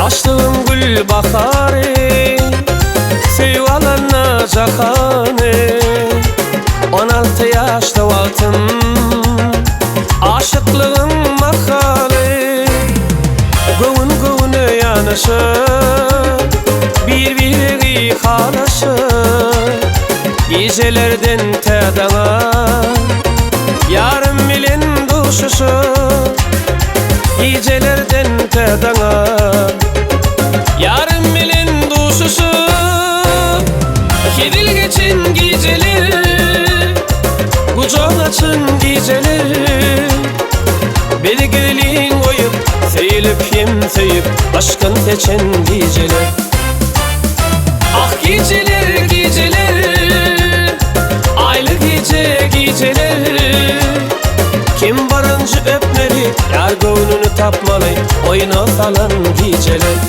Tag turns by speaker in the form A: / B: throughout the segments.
A: Ýaşlygyň gül bahary, Söýüp alanda jahany. 16 ýaşda wagtym, Aşyklygyň mahaly. Göwün göwüne ýanaşyp, Bir-biregi halaşyp, Gijelerden tä daňa, Ýarym bilen duşuşyp, Gijelerden tä daňa, Ýarym bilen duşuşyp, Hezil geçen gijeler, Gujak açan gijeler, Bizi gizlin goýup, Söýülip hem söýüp, Aşkyn seçen gijeler. Ah gijeler, gijeler, Aýly gije, gijeler, Kim birinji öpmeli, Ýar göwnüni tapmaly, Oýna salan gijeler.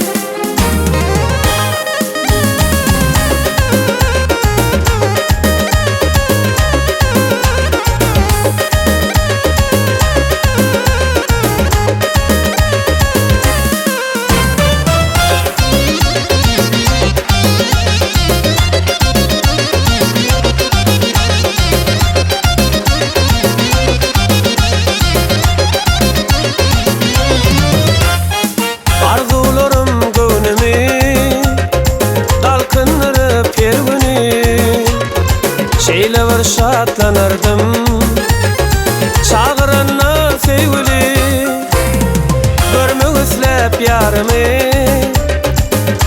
A: Arzuwlarym göwnümi Galkyndyryp her güni, Şeýle bir şatlanardym Çagyranda söýgüli. Görmek isläp ýarymy,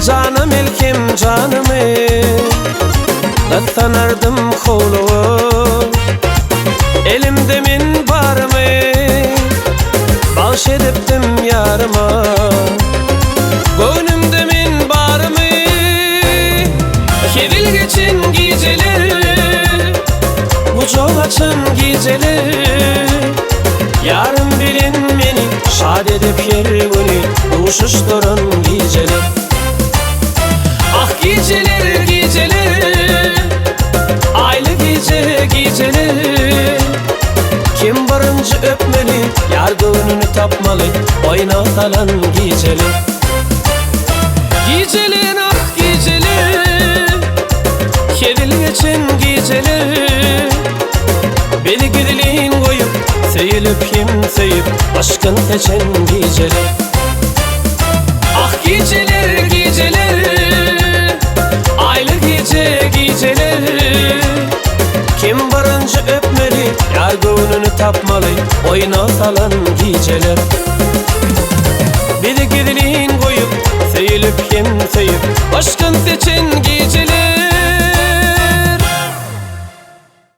A: Jana melhem janymy, Gyssanardym howlugyp, Elimde men barymy Bagş edipdim ýaryma. Göwnümde men barymy. Hezil geçen gijeler, Gujak açan gijeler, Ýarym bilen meni Şat edip her güni Duşuşdyran gijeler. Ah gijeler, gijeler, Aýly gije, gijeler, Kim birinji öpmeli, Ýar göwnüni tapmaly, Oýna salan gijeler. Gijeler, ah gijeler, Hezil geçen gijeler, Bizi gizlin goýup, Söýülip hem söýüp, Aşkyn seçen gijeler. Ah gijeler, gijeler, Aýly gije, gijeler, Kim birinji öpmeli, Ýar göwnüni tapmaly, Oýna salan gijeler. Bizi gizlin goýup, Söýülip hem söýüp, Aşkyn seçen gijeler.